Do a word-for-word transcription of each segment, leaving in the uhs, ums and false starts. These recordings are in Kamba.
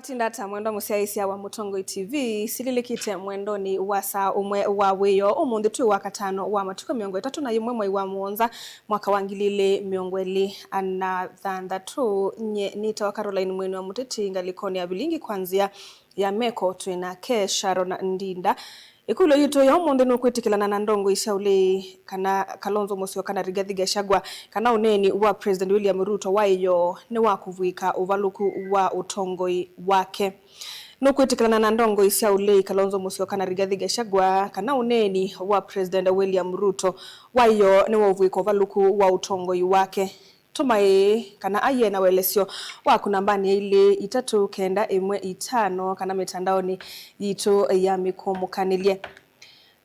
Tinda ta mwendwa mũsyaĩĩsya wa Mũtongoi T V, silĩlĩkĩte mwendonĩ wa saa ũmwe wa wĩoo. Ũmũnthĩ twĩ wa katano wa matukũ mĩongo ĩtatũ na yĩmwe mwei wa mũonza mwaka wa ngili ilĩ mĩongo ĩlĩ na thanthatũ. Nye nĩtawa Caroline Mweni wa Mũteti, ngalĩkonĩ ya vilingi kwa nzĩa ya meko twĩ nake Sharon Ndinda. Ĩkũlyo yitũ ya ũmũnthĩ, nũkwĩtĩkĩlana na ndongoi sya ũlei kana Kalonzo Musyoka na Rigathi Gachagua kana ũneeni wa President William Ruto waĩ yoo nĩ wa kũvw'ĩka ũvalũku wa ũtongoi wake? Nũkwĩtĩkĩlana na ndongoi sya ũlei Kalonzo Musyoka na Rigathi Gachagua kana ũneeni wa President William Ruto waĩ yoo nĩ wa ũvw'ĩka ũvalũku wa ũtongoi wake? Tũma ĩĩ kana aiee na ũelesyo waku nambanĩ ya ilĩ itatũ kenda ĩmwe itano kana mĩtandaonĩ yitũ ya mĩkũmũkanĩlye.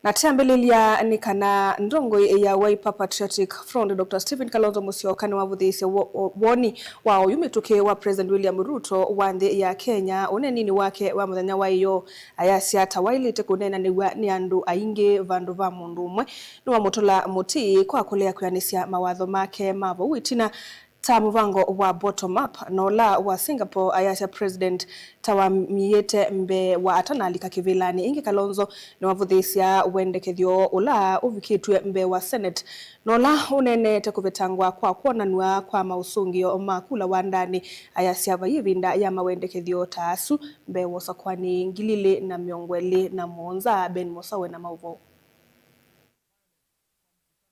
Na twambĩlĩlya nĩ kana ndongoi ya Wiper Patriotic Front, Doctor Stephen Kalonzo Musyoka, nĩwavũthĩĩsye wo-, wo-, woni wa oyu mĩtũkĩ wa President William Ruto wa nthĩ ya Kenya ũneeninĩ wake wa mũthenya wa ĩyoo. Ayasya ta waĩlĩte kũneenanĩw'a nĩ andũ aingĩ vandũ va mũndũ ũmwe, nĩwamũtũla mũtĩ kwa kũlea kwĩanĩsya mawatho make ma vau ĩtina, ta mũvango wa bottom up na ũla wa Singapore. Ayasya President ta wamiĩte mbee wa atanalika kĩvĩlanĩ. Ĩngĩ, Kalonzo nĩwavũthĩĩsya wendekethyo ũla ũvikĩtw'e mbee wa Senate na ũla ũneenete kũvetangwa kwa kwonanw'a kwa maũsũngĩo ma kula wa ndanĩ. Ayasya vai ĩvinda ya mawendekethyo ta asu mbee wa ũsakũani ngili ilĩ na mĩongo ĩlĩ na mũonza. Ben Mũsawe na maũvoo.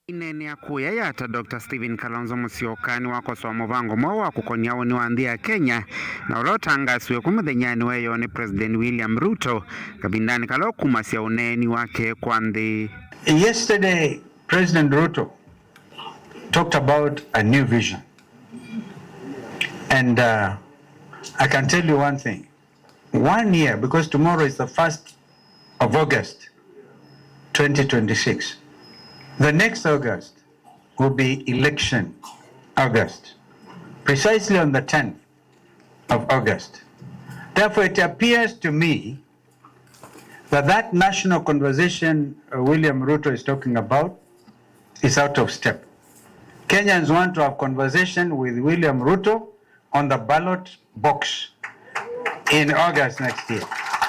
Ineenea kũya ya ta Doctor Stephen Kalonzo Musyoka nĩwakosoa mũvango mweũ wa kũkonia ũnĩ wa nthĩ ya Kenya, na ũla ũtangaasiwe ku mũthenyanĩ wa ĩyoo nĩ President William Ruto, kavindanĩ kala ũkumasya ũneeni wake kwa nthĩ. Yesterday, President Ruto talked about a new vision. And, uh, I can tell you one thing. One year, because tomorrow is the first of August, twenty twenty-six. The next August will be election August, precisely on the tenth of August. Therefore, it appears to me that that national conversation, uh, William Ruto is talking about is out of step. Kenyans want to have conversation with William Ruto on the ballot box in August next year.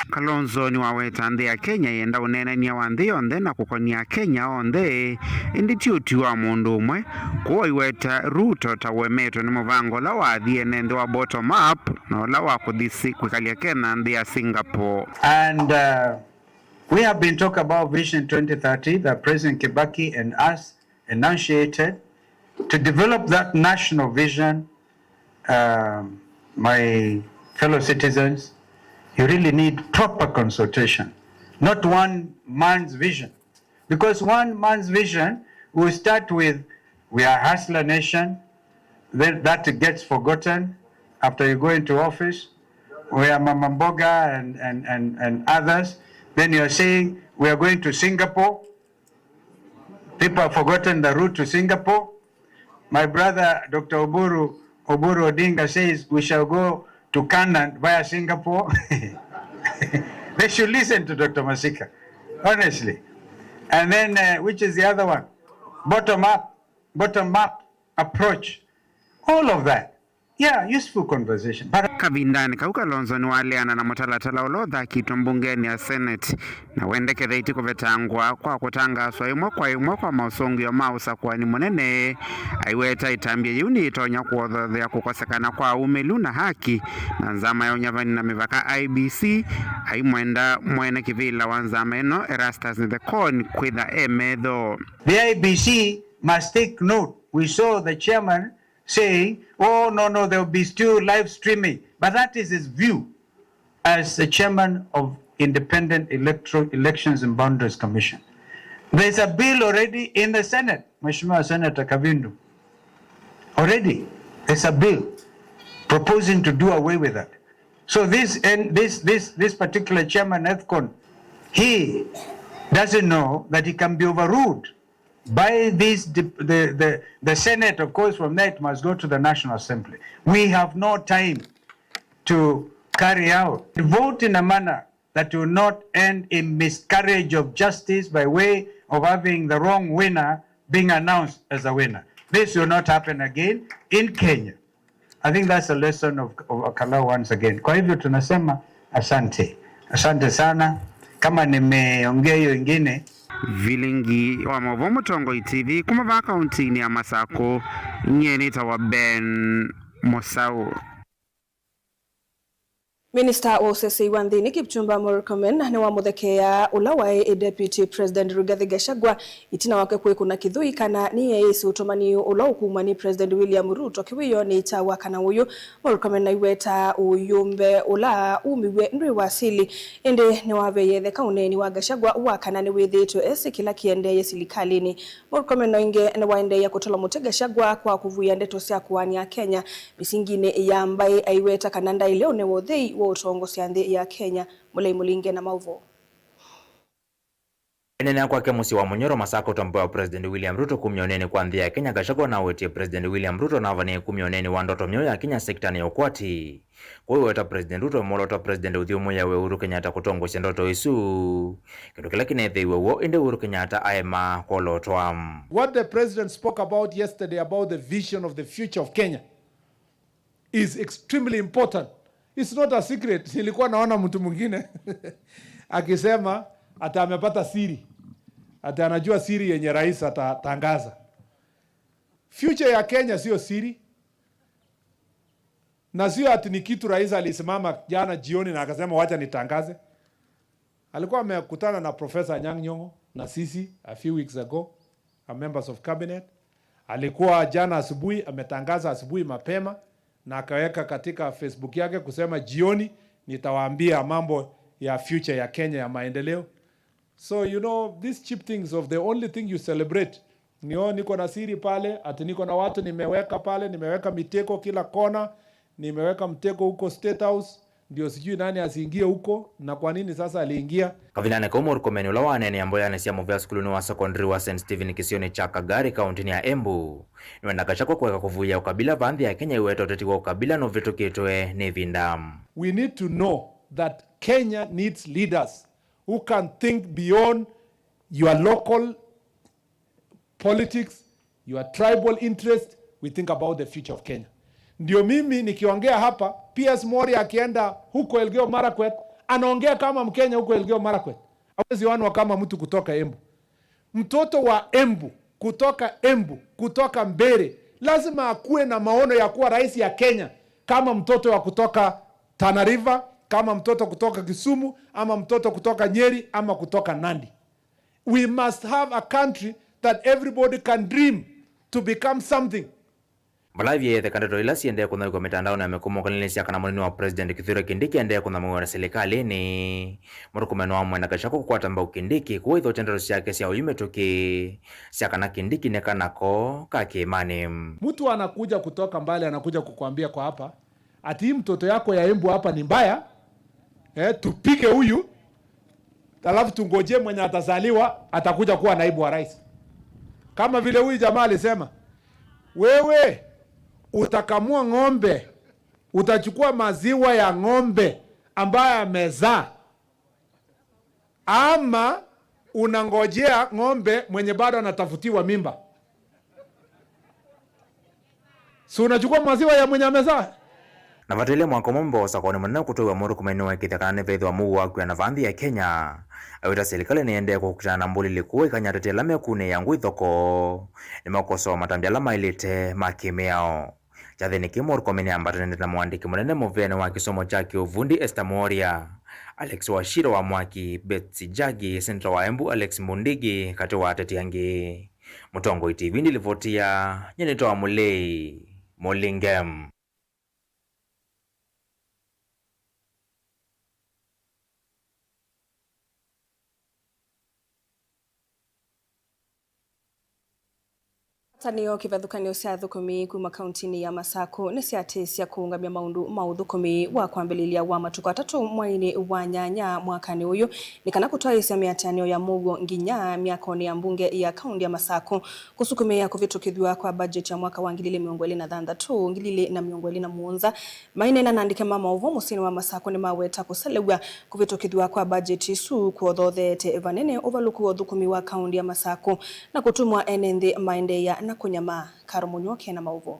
Kalonzo nĩwaweta nthĩ ya Kenya yenda ũneenany'a wa nthĩ yonthe na kũkonia Akenya onthe, ĩndĩ ti ũtwi wa mũndũ ũmwe. Kwoou aiweta Ruto ta ũemetwe nĩ mũvango ũla wathi ene nthĩ wa bottom up na ũla wa kũthi si-, kwĩkalya Kenya nthĩ ya Singapore. And, uh, we have been talking about Vision twenty thirty that President Kibaki and us enunciated. To develop that national vision, um, my fellow citizens, you really need proper consultation, not one man's vision. Because one man's vision will start with, "We are hustler nation," then that gets forgotten after you go into office. "We are mama mboga," and, and, and, and others. Then you are saying, "We are going to Singapore." People have forgotten the route to Singapore. My brother, Doctor Oburu, Oburu Odinga says we shall go to Canaan via Singapore. They should listen to Doctor Masika, honestly. And then, uh, which is the other one? Bottom up, bottom up approach. All of that. Yeah, useful conversation. But kavindanĩ kau, Kalonzo nĩwaleana na mũtalatala ũla ũthakĩtwe mbungenĩ ya Senate, na wendekethetye kũvetangwa kwa kũtangaaswa ĩmwe kwa ĩmwe kwa maũsũngĩo ma ũsakũani mũnene. Aiweta ĩtambya yĩu nĩyĩtonya kũothothea kũkosekana kwa aumĩlu na haki na nzama ya ũnyavani na mĩvaka, I E B C, aimwenda mwene kĩvĩla wa nzama ĩno, Erastus Nthekon, kwĩtha e metho. The I E B C must take note. We saw the chairman saying, "Oh, no, no, there will be still live streaming." But that is his view as the chairman of Independent Electoral Elections and Boundaries Commission. There's a bill already in the Senate, Mheshimiwa Senator Kavindu. Already, there's a bill proposing to do away with that. So this, and this, this, this particular chairman, Ethcon, he doesn't know that he can be overruled by this, the, the, the, the Senate. Of course, from there it must go to the National Assembly. We have no time to carry out. Vote in a manner that will not end in miscarriage of justice by way of having the wrong winner being announced as a winner. This will not happen again in Kenya. I think that's a lesson of, of Kalau once again. Kwa hivyo tunasema asante. Asante sana. Kama nimeongea hiyo ingine. Vilingi wa maũvoo Mũtongoi T V kuma vaa kauntinĩ ya Masakũ, nyie nĩtawa Ben Mũsaũ. Minista wa ũsesei wa nthĩnĩ Kipchumba Murkomen nĩwamũthekeea ũla waĩ Deputy President Rigathi Gachagua ĩtina wake kwĩkũna kĩthũi kana nĩyeĩsĩ ũtũmani ũla ũkumw'a nĩ President William Ruto kĩwĩonĩ kya wakana ũyũ. Murkomen aiweta ũyũmbe ũla umiw'e ndwĩ wasili, ĩndĩ nĩwaveie ĩtheka ũneeni wa Gachagua wa kana nĩwĩthĩĩtwe esĩ kĩla kĩendeeye silikalĩnĩ. Murkomen o ĩngĩ nĩwaendeeie kũtũla mũtĩ Gachagua kwa kũvuĩa ndeto sya kũaany'a Akenya mĩsinginĩ ya mbaĩ, aiweta kana ndaĩle ũnewa ũthei wa ũtongosya nthĩ ya Kenya. Mũlei Mũlinge na maũvoo. Eneenea kwake mũsyĩ wa Mũnyoro, Masakũ, ũtambũe wa President William Ruto kumya ũneeni kwa nthĩ ya Kenya, Gachagua nawetie President William Ruto navanie kumya ũneeni wa ndoto myeũ ya Kenya sektanĩ ya ũkwati. Kwoou weta President Ruto mwolotwa President ũthyũmũĩawe Uhuru Kenyatta kũtongosya ndoto ĩsu, kĩndũ kĩla kĩneethĩiwe w'o, ĩndĩ Uhuru Kenyatta aema kwolotwa. What the president spoke about yesterday about the vision of the future of Kenya is extremely important. It's not a secret. Nilikuwa naona mtu mwingine akisema ati amepata siri, ati anajua siri yenye rais atatangaza. Future ya Kenya sio siri, na sio ati ni kitu rais alisimama jana jioni na akasema, "Wacha nitangaze." Alikuwa amekutana na Professor Anyang' Nyong'o na sisi a few weeks ago, a members of cabinet. Alikuwa jana asubuhi, ametangaza asubuhi mapema na akaweka katika Facebook yake kusema, "Jioni nitawaambia mambo ya future ya Kenya ya maendeleo." So, you know, these cheap things of the only thing you celebrate ni, "Oh, niko na siri pale, ati niko na watu nimeweka pale, nimeweka mitego kila kona, nimeweka mtego huko State House, ndio sijui nani asiingie huko, na kwa nini sasa aliingia." Kavindanĩ kau, Murkomen ũla waneenea mboyanĩ sya mũvea sukulunĩ wa sekondari wa Saint Stephen kĩsionĩ kya Kagari, kauntinĩ ya Embu, nĩwenda Gachagua kũeka kũvuĩa ũkabila vaa nthĩ ya Kenya ĩweta ũteti wa ũkabila nũvĩtũkĩtwe nĩ ĩvinda. We need to know that Kenya needs leaders who can think beyond your local politics, your tribal interest, we think about the future of Kenya. Ndio mimi nikiongea hapa, Pius Mworia akienda huko Elgeyo Marakwet, anaongea kama Mkenya huko Elgeyo Marakwet. Hawezi onwa kama mtu kutoka Embu. Mtoto wa Embu, kutoka Embu, kutoka Mbeere, lazima akuwe na maono ya kuwa rais ya Kenya kama mtoto wa kutoka Tana River, kama mtoto kutoka Kisumu, ama mtoto kutoka Nyeri, ama kutoka Nandi. We must have a country that everybody can dream to become something. Vala ĩvia yĩetheka, ndeto ila siendee kũnyaĩĩkw'a mĩtandaonĩ ya mĩkũmo kana nĩ sya kana mũnini wa President Kithure Kindiki endee kũnyamũĩwa na silikalĩnĩ. Murkomen wamwenda Gachagua kũkwata mbau Kindiki, kũu aithokya ndeto syake sya ũyu mĩtũkĩ sya kana Kindiki nĩ kana koo ka kĩĩmanĩ. Mtu anakuja kutoka mbali, anakuja kukuambia kwa hapa, ati hii mtoto yako ya Embu hapa ni mbaya, eh, tupige huyu, alafu tungojee mwenye atazaliwa atakuja kuwa naibu wa rais. Kama vile huyu jamaa alisema, wewe utakamua ng'ombe, utachukua maziwa ya ng'ombe ambaye amezaa, ama unangojea ng'ombe mwenye bado anatafutiwa mimba? Si unachukua maziwa ya mwenye amezaa? Na vataĩle mwaka ũmwe mbee wa ũsakuani mũnene kũtwaiwa, Murkomen nĩweekĩthya kana nĩveethĩwa mũuo wa kwĩana vaa nthĩ ya Kenya. Aweta silikalĩ nĩyendee kũkitana na mbũlĩlĩ kũu ĩkany'a ateti ala mekũnĩĩa ngũi thoko nĩmakosoa matambya ala maĩlĩte ma kĩmĩao. Kyathĩnĩ kĩĩ, Murkomen nĩambatanĩte na mũandĩki mũnene mũveanĩ wa kĩsomo kya kĩũvundi Esther Mworia, Alex Wachira wa Mwaki, Betsy Jagi, seneta wa Embu Alex Mbundigi, katĩ wa ateti angĩ. Mũtongoi T V ndĩlivotia, nyie nĩtawa Mũlei Mũlinge. Ngwatanĩo kĩvathũkany'o sya athũkũmi kuma kauntinĩ ya Masakũ nĩsyatĩĩsya kũũngamya maũndũ ma ũthũkũmi wa kwambĩlĩlya wa matukũ atatũ mweinĩ wa nyanya mwakanĩ ũyũ, nĩ kana kũtwaĩĩsya mĩatĩanĩo ya mũuo nginya myakonĩ ya mbunge ya kaunti ya Masakũ, kũsukumĩĩa kũvĩtũkĩthw'a kwa budget ya mwaka wa ngili ili mĩongo ĩlĩ na thanthatũ, ngili ili na mĩongo ĩlĩ na mũonza. Maineena na andĩki ma maũvoo mũsyĩnĩ wa Masakũ nĩmaweta kũselew'a kũvĩtũkĩthw'a kwa budget ĩsu kũothootheete vanene ũvalũku wa ũthũkũmi wa kaunti ya Masakũ na kũtumwa ene nthĩ maendeea na kũnyamaa. Karo Mũnyoke na maũvoo.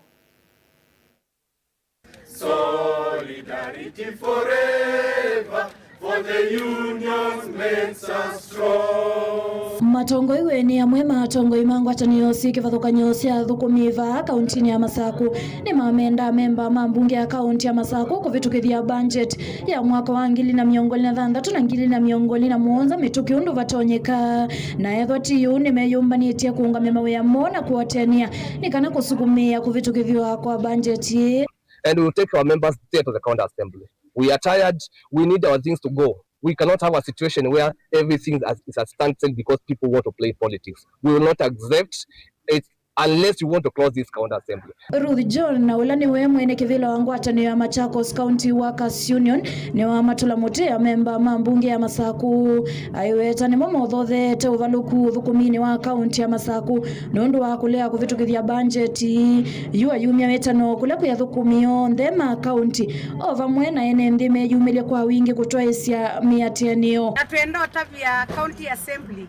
Solidarity forever, for the union makes us strong. Matongoi wenĩ amwe ma atongoi ma ngwatanĩo syĩ kĩvathũkany'o sya athũkũmi vaa kauntinĩ ya Masaku nĩmamenda amemba ma mbunge ya kaunti ya Masaku kũvĩtũkĩthya budget ya mwaka wa ngili na mĩongo ĩlĩ na thanthatũ na ngili ĩlĩ na mĩongo ĩlĩ na mũonza mĩtũkĩ ũndũ vatonyeka. Na ethwa ti ũu, nĩmeyũmbanĩtye kũũngamya mawĩa moo na kũatĩanĩa nĩ kana kũsukumĩĩa kũvĩtũkĩthw'a kwa budget ĩĩ. And we will take our members there to the county assembly. We are tired. We need our things to go. We cannot have a situation where everything is, is a standstill because people want to play politics. We will not accept it unless you want to close this county assembly. Ruth John, na ũla nĩwe mwene kĩvĩla wa ngwatanĩo ya Machakos County Workers Union, nĩwamatũla mũtĩ amemba ma mbunge ya Masaku. Aiweta nĩmo mothotheete ũvalũku ũthũkũminĩ wa kaunti ya Masaku nũndũ wa kũlea kũvĩtũkĩthya mbanjeti. Yu ayumya wĩtano kũla kwĩ athũkũmi onthe ma kaunti o vamwe na ene nthĩ meyumĩlye kwa wingĩ kũtwaĩsya mĩatĩanĩo. Na twenda ũtavya County Assembly,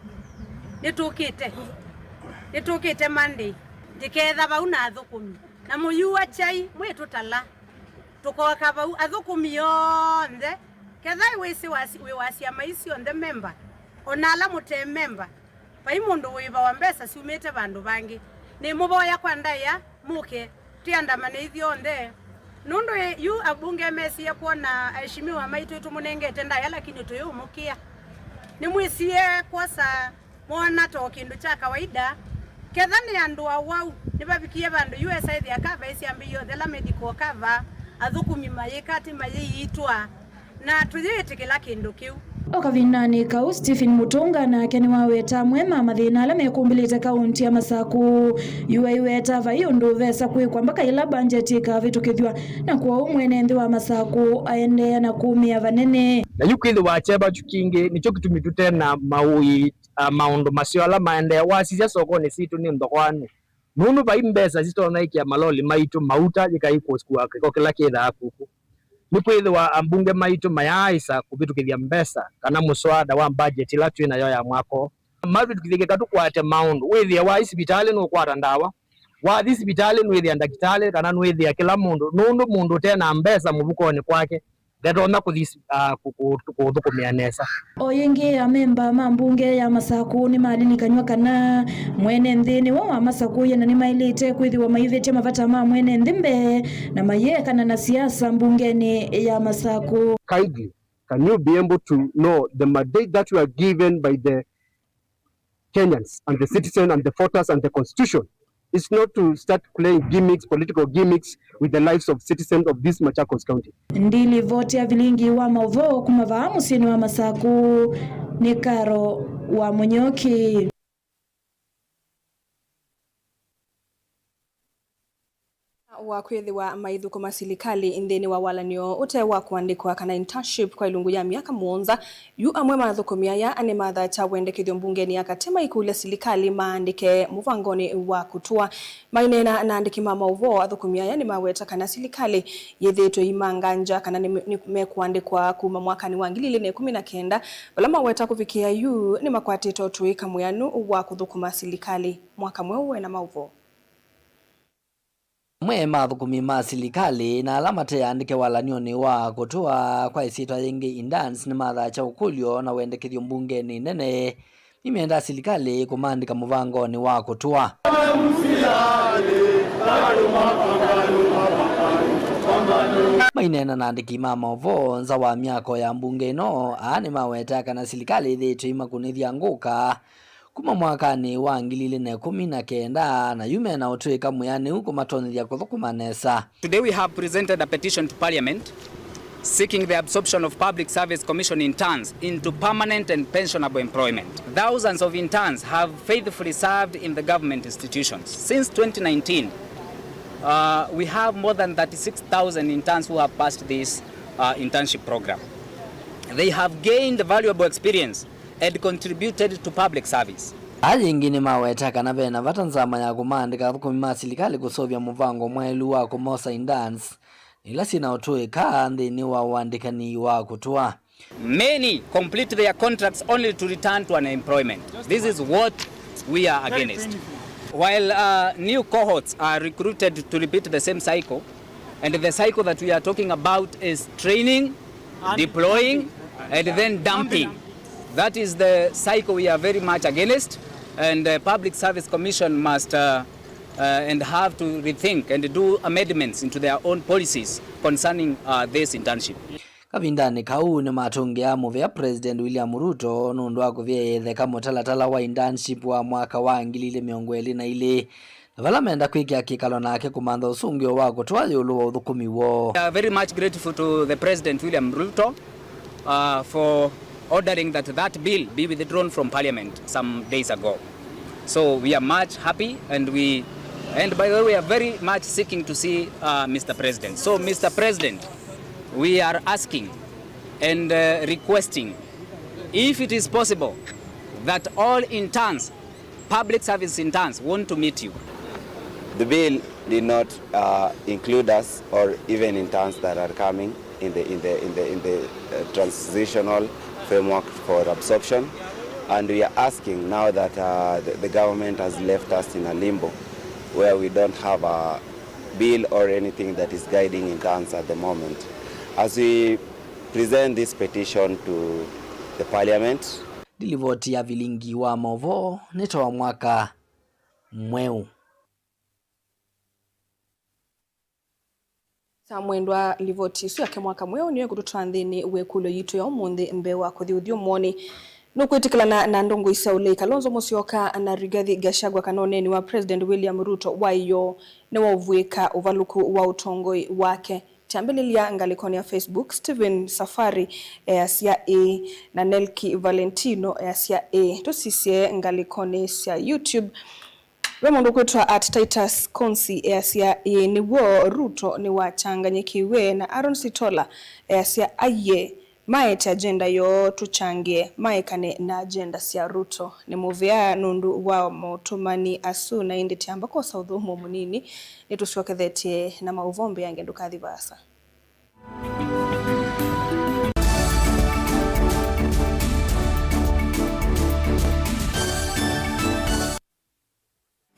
nĩtũkĩte, nĩtũkĩte Monday, ndĩketha vau na athũkũmi, na mũyua kyai mwĩtũtala, tũkoka vau athũkũmi onthe, ketha wĩsĩ wasi-, wĩ wa syama ii syonthe memba, o na ala mũte memba, vai mũndũ wĩvawa mbesa syumĩte vandũ vangĩ. Nĩmũvoya kwa ndaĩa, mũke, twĩandamane ithyonthe. Nũndũ ĩ, yu abunge mesie kwona aheshimiwa maitũ tũmũnengete ndaĩa, lakini tũyũmũkĩa. Nĩmwĩsie kwosa mwana ta o kĩndũ kya kawaida. Ketha nĩ andũ awau, nĩvavikie vandũ U S aĩthĩa kava ĩsyambĩie ũthela medical cover, athũkũmi mayĩka atĩ mayĩiitwa. Na tũyĩtĩkĩla kĩndũ kĩu. O kavindanĩ kau, Stephen Mutunga nake nĩwaweta amwe ma mathĩna ala mekũmbĩlĩte kaunti ya Masaku. Yu aiweta vai ũndũ ũvesa kwĩkwa mbaka yĩla mbanjeti ĩkavĩtũkĩthw'a, na kwoou mwene nthĩ wa Masaku aendeea na kũmĩa vanene. Na yu kwĩthĩwa kyeva kyu kingĩ nĩkyo kĩtumi tũte na maũĩ, a, maũndũ maseo ala maendeea. Wasisya sokonĩ sitũ nĩ nthokwanĩ. Nũndũ vai mbesa sitonya ĩkĩa maloli maitũ mauta yĩkai kũkua kĩko kĩla kĩthaa kuku. Nĩkwĩthĩwa ambunge maitũ mayaaĩsa kũvĩtũkĩthya mbesa kana mũswada wa mbajeti ĩla twĩ nayo ya mwaka ũũ. Mavĩtũkĩthye kĩka tũkwate maũndũ. Wĩthĩa wathi sivitalĩ nũkwata ndawa. Wathi sivitalĩ nwĩthĩa ndakĩtalĩ kana nwĩthĩa kĩla mũndũ. Nũndũ mũndũ ũte na mbesa mũvukonĩ kwake ndatonya kũthi, ah, kũ-, kũ-, kũthũkũmĩa nesa. O yĩngĩ, amemba ma mbunge ya Masaku nĩmalilikanw'a kana mwene nthĩ nĩwe wamasakũie na nĩmaĩlĩte kwĩthĩwa maivĩtye mavata ma mwene nthĩ mbee na mayĩekana na siasa mbungenĩ ya Masaku. Kindly, can you be able to know the mandate that you are given by the Kenyans and the citizen and the voters and the constitution? It's not to start playing gimmicks, political gimmicks with the lives of citizens of this Machakos County. Ndilivoti ya vilingi wa maũvoo kuma vaa mũsyĩnĩ wa Masaku nĩ Karo wa Mũnyoki. Wa kwĩthĩwa maithũkũma silikalĩ nthĩnĩ wa walan'yo ũte wa kũandĩkwa kana internship kwa ilungu ya myaka mũonza, yu amwe ma athũkũmi aya nĩmathatya wendekethyo mbungenĩ ya katĩ maikũlya silikalĩ maandĩke mũvangonĩ wa kũtũa. Maineena na andĩki ma maũvoo, athũkũmi aya nĩmaweta kana silikalĩ yĩthĩĩtwe imangangya kana nĩ, nĩmekũandĩkwa kuma mwakanĩ wa ngili ilĩ na ĩkũmi na kenda, vala maweta kũvikĩa yu nĩmakwatĩte ũtũĩka mwĩanu wa kũthũkũma silikalĩ mwaka mweũ. We na maũvoo. Amwe ma athũkũmi ma silikalĩ na ala mate aandĩke walan'yonĩ wa kũtũa kwa ĩsyĩtwa yĩngĩ, interns, nĩmathaakya ũkũlyo na wendekethyo mbungenĩ nene. Nĩmenda silikalĩ kũmaandĩka mũvangonĩ wa kũtũa. Maineena na andĩki ma maũvoo nza wa myako ya mbunge ĩno, aa nĩmaweta kana silikalĩ ĩthĩĩtwe imakũnĩthya ngũka kuma mwakanĩ wa ngili ilĩ na ĩkũmi na kenda, na yu mena ũtũĩka mwĩanĩu kũmatonyethya kũthũkũma nesa. Today we have presented a petition to Parliament seeking the absorption of Public Service Commission interns into permanent and pensionable employment. Thousands of interns have faithfully served in the government institutions. Since twenty nineteen, uh, we have more than thirty-six thousand interns who have passed this, uh, internship program. They have gained valuable experience and contributed to public service. Aa yĩngĩ nĩmaweta kana ve na vata nzama ya kũmaandĩka athũkũmi ma silikalĩ kũseũvya mũvango mwaĩlu wa kũmosa interns ila syĩ na ũtũĩka nthĩnĩ wa ũandĩkani wa kũtũa. Many complete their contracts only to return to unemployment. This is what we are against. While, uh, new cohorts are recruited to repeat the same cycle, And the cycle that we are talking about is training, deploying, and then dumping. That is the cycle we are very much against, and the Public Service Commission must, uh, uh, and have to rethink and do amendments into their own policies concerning, uh, this internship. Kavindanĩ kau nĩmatũngĩaa mũvea President William Ruto nũndũ wa kũvyaĩa ĩtheka mũtalatala wa internship wa mwaka wa ngili ilĩ mĩongo ĩlĩ na ilĩ, na vala menda kwĩkĩa kĩkalo nake kũmantha ũsũngĩo wa kũtũa ĩũlũ wa ũthũkũmi woo. We are very much grateful to the President William Ruto, uh, for ordering that that bill be withdrawn from Parliament some days ago. So we are much happy, and we, and by the way, we are very much seeking to see, uh, Mister President. So, Mister President, we are asking and, uh, requesting, if it is possible, that all interns, public service interns, want to meet you. The bill did not, uh, include us or even interns that are coming in the, in the, in the, in the, uh, transitional framework for absorption. And we are asking now that, uh, the, the government has left us in a limbo where we don't have a bill or anything that is guiding interns at the moment. As we present this petition to the parliament. Ndilivoti ya vilingi wa maũvoo nĩ ta wa mwaka mweũ. Sa mwendwa, livoti ĩsu yake mwaka mweũ nĩyo ĩkũtũtwaa nthĩnĩ wa ĩkũlyo yitũ ya ũmũnthĩ mbee wa kũthi ũthyũmũonĩ. Nũkwĩtĩkĩlana na ndongoi sya ũlei Kalonzo Musyoka na Rigathi Gachagua kana ũneeni wa President William Ruto wa ĩyoo nĩwaũvw'ĩka ũvalũku wa ũtongoi wake? Kyambĩlĩlya ngalĩkonĩ ya Facebook, Stephen Safari easya ĩĩ, na Nelki Valentino easya ĩĩ. Tũsisye ngalĩkonĩ sya YouTube. Ve mũndũ ũkwĩtwa at Titus Konsi easya ĩĩ, nĩw'o, Ruto nĩwachanganyĩkĩw'e. Na Aaron Sitola easya aiee, maete agenda yoo, tũkyangĩe maekane na agenda sya Ruto. Nĩ mũvea nũndũ wa maũtũmani asu, na ĩndĩ tyamba kwosa ũthũmũo mũnini, nĩtũsyokethetye na maũvoo mbeange, ndũkathi vaasa.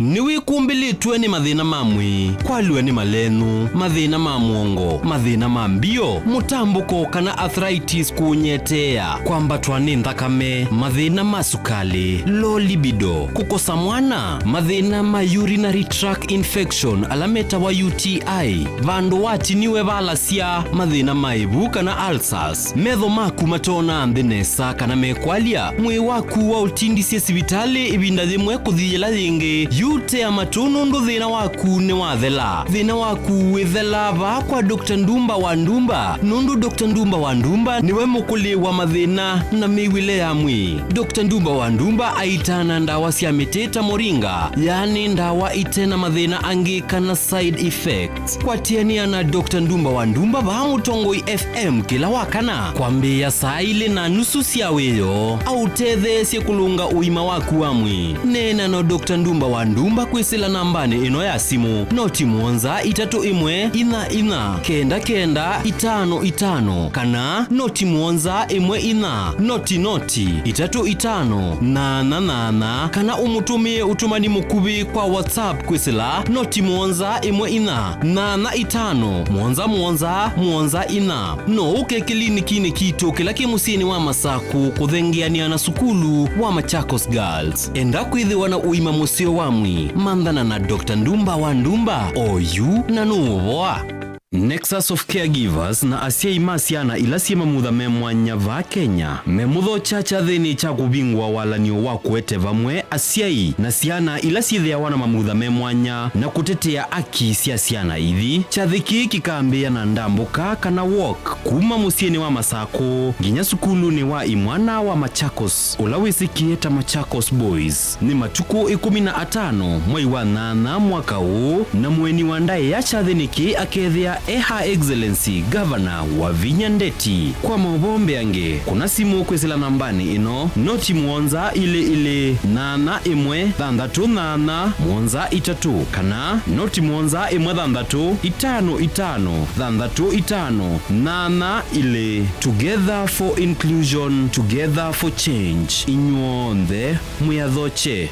Nĩwĩkumbĩlĩtwe nĩ mathĩna ma mwĩĩ, kwalw'a nĩ malenũ, mathĩna ma mũongo, mathĩna ma mbio, mũtambũko kana arthritis kũũnyeteea, kwambatwa nĩ nthakame, mathĩna ma sukalĩ, low libido, kũkosa mwana, mathĩna ma urinary tract infection ala metawa U T I, vandũ watiniwe valasya, mathĩna ma ĩvu kana ulcers, metho maku matoonaa nthĩ nesa kana mekwalya, mwĩĩ waku waũtindisye sivitalĩ ĩvinda yĩmwe kũthi yĩla yĩngĩ, yu tea matũ nũndũ thĩna waku nĩwathela. Thĩna waku wĩthelaa vaa kwa Doctor Ndumba wa Ndumba, nũndũ Doctor Ndumba wa Ndumba nĩwe mũkũlĩ wa mathĩna na mĩw'ĩle ya mwĩĩ. Doctor Ndumba wa Ndumba aitaana ndawa sya mĩtĩ ta moringa, yaani ndawa ite na mathĩna angĩ kana side effects. Kwatĩanĩa na Doctor Ndumba wa Ndumba vaa Mũtongoi F M kĩla wa kana kwambĩĩa saa ilĩ na nusu sya wĩoo, aũtetheesye kũlũnga ũima waku wa mwĩĩ. Neena na Doctor Ndumba wa Ndumba kwĩsĩla nambanĩ ĩno ya simũ, noti mũonza itatũ ĩmwe inya inya kenda kenda itano itano, kana noti mũonza ĩmwe inya noti noti itatũ itano nana nana, kana ũmũtũmĩe ũtũmani mũkuvĩ kwa WhatsApp kwĩsĩla noti mũonza ĩmwe inya nana itano mũonza mũonza mũonza inya. No ũke kĩlinikinĩ kitũ kĩla kĩ mũsyĩnĩ wa Masakũ kũthengeanĩa na sukulu wa Machakos Girls. Enda kwĩthĩwa na ũima mũseo wa mwĩĩ, manthana na Doctor Ndumba wa Ndumba oyu na nũũvoa. Nexus of Caregivers na asyai ma syana ila syĩ mamutha me mwanya vaa Kenya memũthokya kyathĩnĩ kya kũvingũa walan'yo wa kũete vamwe asyai na syana ila syĩthĩawa na mamutha me mwanya na kũtetea aki sya syana ithi. Kyathĩ kĩĩ kĩkambĩĩa na ndambũka kana walk kuma mũsyĩnĩ wa Masakũ nginya sukulunĩ wa imwana wa Machakos, ũla wĩsĩkĩe ta Machakos Boys. Nĩ matukũ ĩkũmi na atano mwei wa nyanya mwaka ũũ, na mũeni wa ndaĩa kyathĩnĩ kĩĩ akethĩa e Her Excellency Governor Wavinya Ndeti. Kwa maũvoo mbeange, kũna simũ kwĩsĩla nambanĩ ĩno, noti mũonza ilĩ ilĩ nyanya ĩmwe thanthatũ nyanya mũonza itatũ, kana noti mũonza ĩmwe thanthatũ itano itano thanthatũ itano nyanya ilĩ. Together for inclusion, together for change. Inyw'onthe mwĩathokye.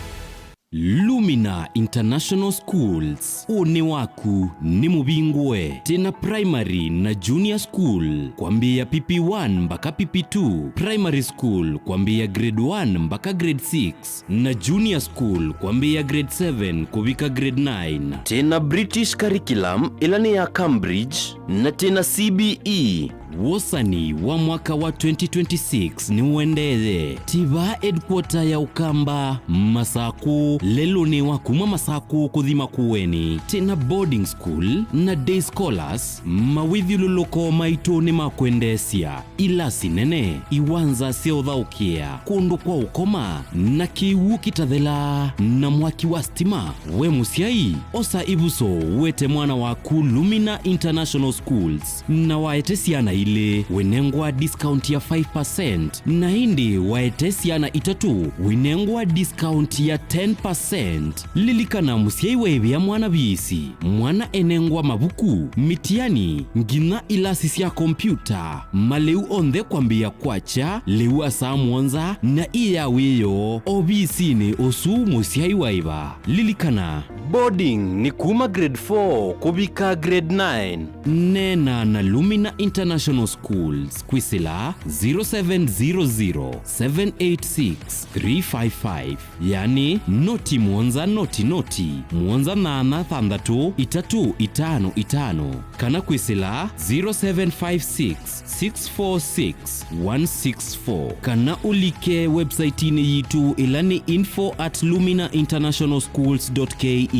Lumina International Schools, ũnĩ waku nĩ mũvingũe. Twĩna primary na junior school kwambĩĩa P P one mpaka P P two, primary school kwambĩĩa grade one mpaka grade six, na junior school kwambĩĩa grade seven kũvika grade nine. Twĩna British curriculum ĩla nĩ ya Cambridge, na twĩna C B E. Wosani wa mwaka wa twenty twenty-six nĩũendee. Tiva headquarter ya Ũkamba, Masakũ, lelũnĩ wa kuma Masakũ kũthi Makueni. Twĩna boarding school na day scholars, mawĩthyũlũlũko maitũ nĩ ma kwendeesya. Ilasi nene, iwanza sya ũthaũkĩa, kũndũ kwa ũkoma, na kĩw'ũ kĩtathelaa, na mwaki wa stima. We mũsyai, osa ĩvuso, wete mwana waku Lumina International Schools, na waete syana ilĩ, wĩnengwa discount ya five percent, na ĩndĩ waete syana itatũ, wĩnengwa discount ya ten percent. Lilikana, mũsyai waĩvĩa mwana viisi, mwana enengwa mavuku, mĩtiani, nginya ilasi sya kompyuta, malĩu onthe kwambĩĩa kwakya lĩu wa saa mũonza na ĩ ya wĩoo ovisinĩ ũsu mũsyai waĩva. Lilikana, boarding nĩ kuma grade four kũvika grade nine. Neena na Lumina International Schools kwĩsĩla zero seven zero zero, seven eight six, three five five, yani noti mũonza noti noti, mũonza nyanya thanthatũ itatũ itano itano, kana kwĩsĩla zero seven five six, six four six, one six four, kana ũlike website-inĩ yitũ ĩla nĩ info at lumina international schools dot K E.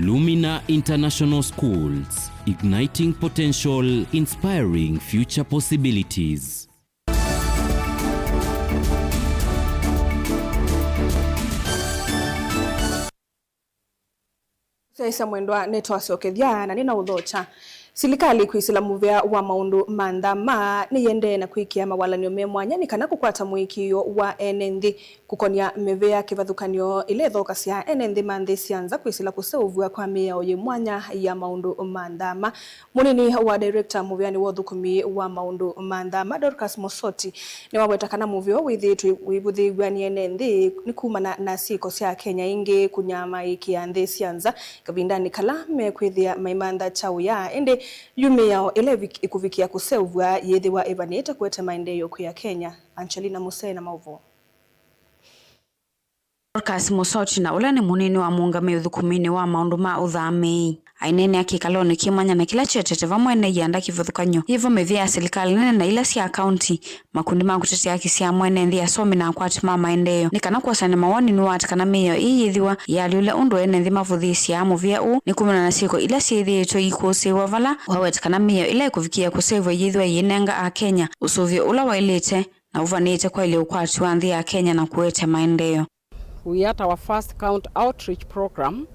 Lumina International Schools, igniting potential, inspiring future possibilities. Syaisya mwendwa, nĩtwasyokethya na nĩna ũthokya. Silikalĩ kwĩsĩla mũvea wa maũndũ ma nthama nĩyĩendee na kwĩkĩa mawalany'o me mwanya nĩ kana kũkwata mũĩkĩĩo wa ene nthĩ kũkonya mĩvea kĩvathũkany'o ĩla ĩthokasya ene nthĩ ma nthĩ sya nza kwĩsĩla kũseũvw'a kwa mĩao yĩ mwanya ya maũndũ ma nthama. Mũnini wa director mũvĩanĩ wa ũthũkũmi wa maũndũ ma nthama, Dorcas Mosoti, nĩwaweta kana mũvea ũũ wĩthĩĩtwe ũivũthĩĩw'a nĩ ene nthĩ nĩ kumana na syĩko sya Akenya aingĩ kũnyamaĩkĩa nthĩ sya nza kavindanĩ kala mekwĩthĩa maimantha kyaũ ya, ĩndĩ yu mĩao ĩla ĩvik-, ĩkũvikĩa kũseũvw'a yĩthĩwa ĩvanĩte kũete maendeeo kwĩ Akenya. Angelina Musee na maũvoo. Dorcas Mosoti, na ũla nĩ mũnini wa mũũngamĩi ũthũkũminĩ wa maũndũ ma ũthamĩi, aineenea kĩkalonĩ kĩ mwanya na kĩla kyetete vamwe na ianda kĩvathũkany'o yĩvo mĩvĩa ya silikalĩ nene na ila sya kaunti, makundi ma kũtetea haki sya mwene nthĩ, asomi na akwati ma maendeeo, nĩ kana kwosana mawoni nũũ wate kana mĩao ĩĩ yĩthĩwa yĩalyũle ũndũ ene nthĩ mavũthĩĩsyaa mũvĩa ũũ nĩ kumana na syĩko ila syĩthĩĩtwe ikũsĩĩwa vala, waweta kana mĩao ĩla ĩkũvikĩĩa kũseũvw'a yĩthĩwa yĩnenga Akenya ũsũvĩo ũla waĩlĩte na ũvanĩte kwaĩlya ũkwati wa nthĩ ya Kenya na kũete maendeeo. We had our first count outreach program,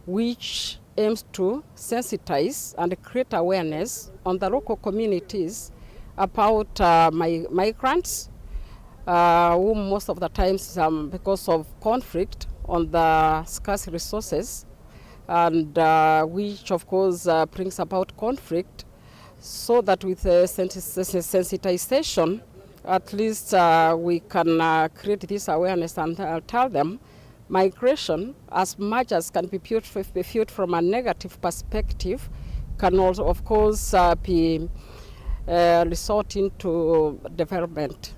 which aims to sensitize and create awareness on the local communities about, uh, mi-, migrants, uh, who most of the times, um, because of conflict on the scarce resources, and, uh, which of course, uh, brings about conflict, so that with, uh, sensi-, sensi-, sensitization, at least, uh, we can, uh, create this awareness and, uh, tell them migration, as much as can be viewed, be viewed from a negative perspective, can also, of course, uh, be, uh, resulting to development.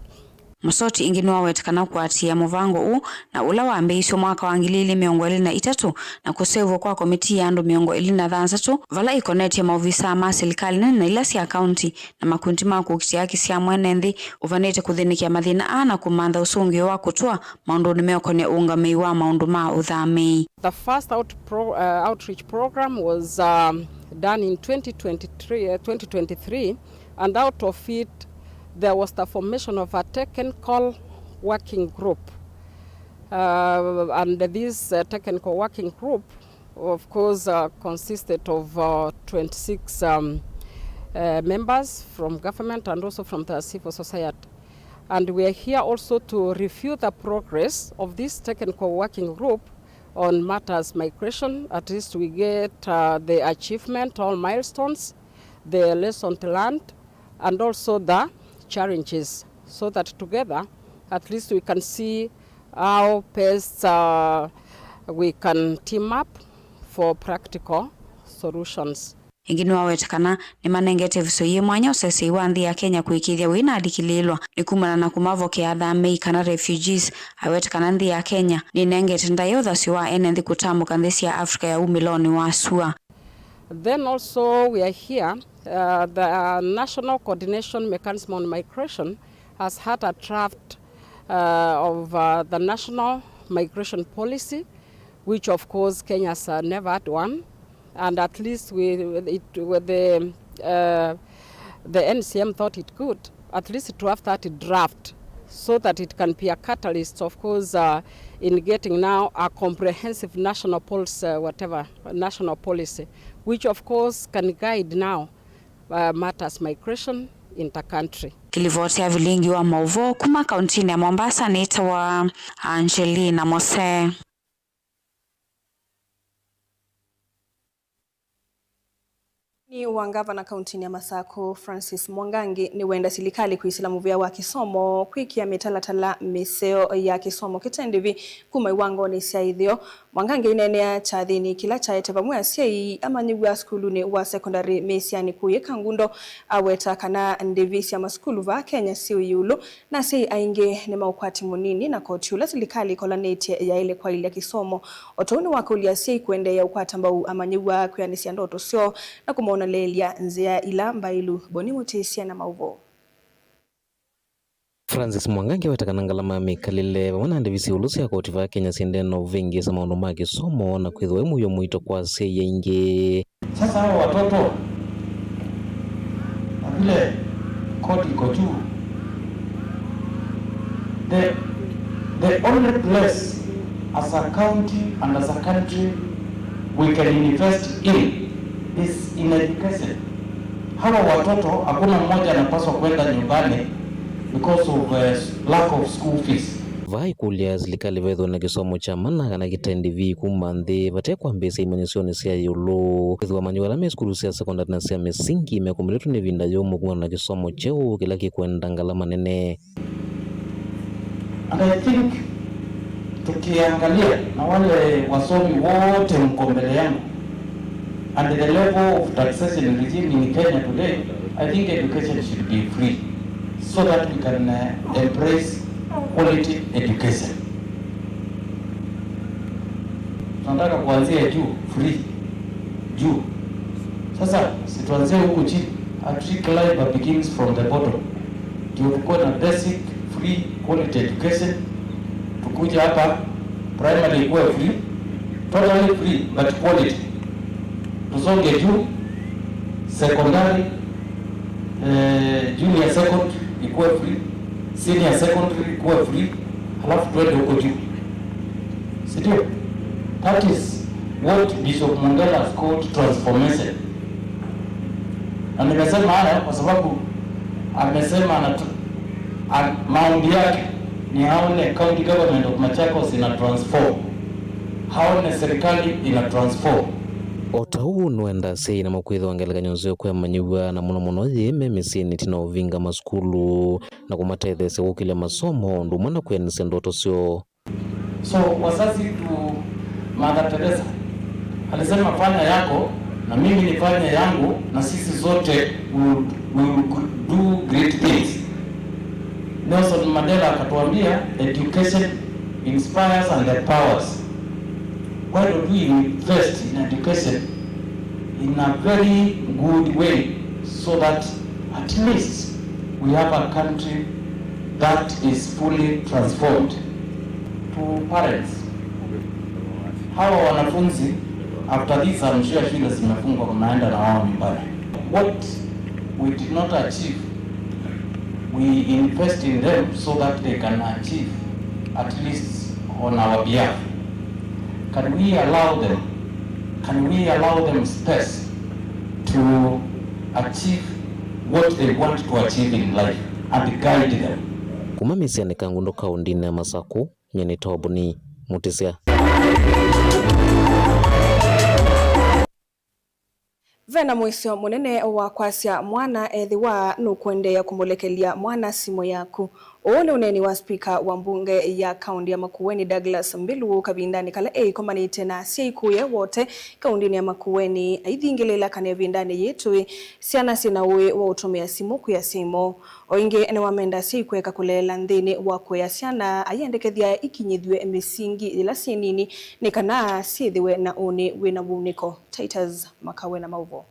Mosoti ĩngĩ nĩwaweta kana kũatĩĩa mũvango ũũ na ũla wambĩĩisye mwaka wa ngili ilĩ mĩongo ĩlĩ na itatũ na kũseũvw'a kwa komitii ya andũ mĩongo ĩlĩ na thanthatũ vala ĩkonetye maovisaa ma silikalĩ nene na ila sya kaunti na makundi ma kũkitĩa haki sya mwene nthĩ ũvanĩte kũthĩnĩkĩa mathĩna aa na kũmantha ũsũngĩo wa kũtũa maũndũnĩ meũkonĩa ũũngamĩi wa maũndũ ma ũthamĩi. The first out pro-, uh, outreach program was, um, done in twenty twenty-three, uh, twenty twenty-three, and out of it there was the formation of a technical working group. Uh, and this, uh, technical working group, of course, uh, consisted of, uh, twenty-six, um, uh, members from government and also from the civil society. And we are here also to review the progress of this technical working group on matters migration. At least we get, uh, the achievement, all milestones, the lessons learned, and also the challenges, so that together, at least we can see how best, uh, We can team up for practical solutions. Ĩngĩ nĩwaweta kana nĩmanengete ĩvuso yĩ mwanya ũseseĩ wa nthĩ ya Kenya kũĩkĩĩthya wĩ na alikĩlĩĩlwa nĩ kumana na kũmavokea athamĩi kana refugees. Aweta kana nthĩ ya Kenya nĩnengete ndaĩa ũthasyo wa ene nthĩ kũtambũka nthĩ sya Africa ya umĩlonĩ wa sua. Then also we are here, uh, the National Coordination Mechanism on Migration has had a draft, uh, of, uh, the National Migration Policy, which of course Kenya's, uh, never had one, and at least we, it, with the, uh, the N C M thought it good at least to have that draft so that it can be a catalyst, of course, uh, in getting now a comprehensive national policy, uh, whatever, national policy, which of course can guide now, uh, matters migration inter-country. Kĩlivoti ya vilingi wa maũvoo kuma kauntinĩ ya Mombasa nĩtawa Angelina Mose. Nĩ wa ngavana kauntinĩ ya Masakũ, Francis Mwangangi, nĩwenda silikalĩ kwĩsĩla mũvĩa wa kĩsomo kwĩkĩa mĩtalatala mĩseo ya kĩsomo kĩte ndĩvi kuma iwangonĩ sya ĩtheo. Mwangangi aineenea kyathĩnĩ kĩla kyaete vamwe asyai amanyĩw'a sukulunĩ wa sekondalĩ mĩsyĩanĩ kũyĩka ngundo, aweta kana ndĩvi sya masukulu vaa Kenya syĩ ĩũlũ, na asyai aingĩ nĩ ma ũkwati mũnini, na koti ũla silikalĩ ĩkolanĩtye yaĩle kwaĩlya kĩsomo. O ta ũu nĩwakũlya asyai kũendeea ũkwata mbau amanyĩw'a kwĩanĩsya ndoto syoo na kũmoneleelya nzĩa ila mbaĩlu. Boni Mũtĩsya na maũvoo. Francis Mwangangi aweta kana ngalama ya mĩkalĩle vamwe na ndĩvi sya ĩũlũ sya koti vaa Kenya syĩendee na ũvĩngĩĩsa maũndũ ma kĩsomo na kwĩthĩwa wĩ mũio mũito kwa asyai aingĩ. Sasa hawa watoto, na vile koti iko juu, the, the only place as a county and as a country we can invest in is in education. Hawa watoto hakuna mmoja anapaswa kwenda nyumbani because of, uh, lack of school fees. Vaa ĩkũlya silikalĩ vethĩwe na kĩsomo kya mana kana kĩte ndĩvi kuma nthĩ vate kwambĩĩsya imanyĩsyonĩ sya ĩũlũ. Ĩthĩwa amanyĩw'a ala me sukulu sya sekondalĩ na sya mĩsingi mekũmĩlĩtwe nĩ ĩvinda yũmũ kumana na kĩsomo kyeũ kĩla kĩkwenda ngalama nene. And I think tukiangalia na wale wasomi wote mko mbele yangu, and the level of taxation regime in Kenya today, I think education should be free so that we can, uh, embrace quality education. Tunataka kuanzia juu, free, juu. Sasa situanzie huku chini. A tree climber begins from the bottom. Ndio tukuwe na basic free quality education. Tukuje hapa, primary ikuwe free, totally free but quality. Tusonge juu, secondary, eh, junior secondary ikuwe free, senior secondary ikuwe free, halafu twende huko juu, si ndio? That is what Bishop Mongella has called transformation. Na nimesema haya kwa sababu amesema anatu-, a-, maombi yake ni aone County Government of Machakos ina transform, aone serikali ina transform. O ta ũu nĩwenda asyai namo kwĩthĩwa ngelekany'o nzeo kwĩ amanyĩw'a, na mũno mũno yĩĩ me mĩsyĩnĩ ĩtina wa ũvinga masukulu, na kũmatetheesya kũkĩlya masomo ũndũ ũmwe na kwĩanĩsya ndoto syoo. So wazazi tu, Mother Teresa alisema, "Fanya yako na mimi nifanye yangu, na sisi zote we will, we will do great things." Nelson Mandela akatuambia, "Education inspires and empowers." Why don't we invest in education in a very good way so that at least we have a country that is fully transformed? To parents, hawa wanafunzi, after this, I'm sure shule zimefungwa, mnaenda na wao nyumbani. What we did not achieve, we invest in them so that they can achieve at least on our behalf. Can we allow them, can we allow them space to achieve what they want to achieve in life and guide them? Kuma mĩsyĩnĩ Kangundo kaũndĩnĩ ya Masakũ, nyie nĩ Toboni Mũtĩsya. Ve na mũisyo mũnene wa kwasya mwana ethĩwa nũkũendeea kũmũlekelya mwana simũ yaku. Ũũ nĩ ũneeni wa spika wa mbunge ya kaũntĩ ya Makueni, Douglas Mbilu, kavindanĩ kala eĩkomanĩte na asyai kũya Wote kaũntĩnĩ ya Makueni, aithingĩlĩĩla kana ĩvindanĩ yĩĩ tũĩ syana syĩ na ũĩ wa ũtũmĩa simũ kwĩa simũ. O ĩngĩ, nĩwamenda asyai kũeka kũleela nthĩnĩ wa kũea syana, aiendekethya ikinyĩthw'e mĩsingi yĩla syĩ nini nĩ kana syĩthĩwe na ũnĩ wĩ na wunĩko. Titus Makawe na maũvoo.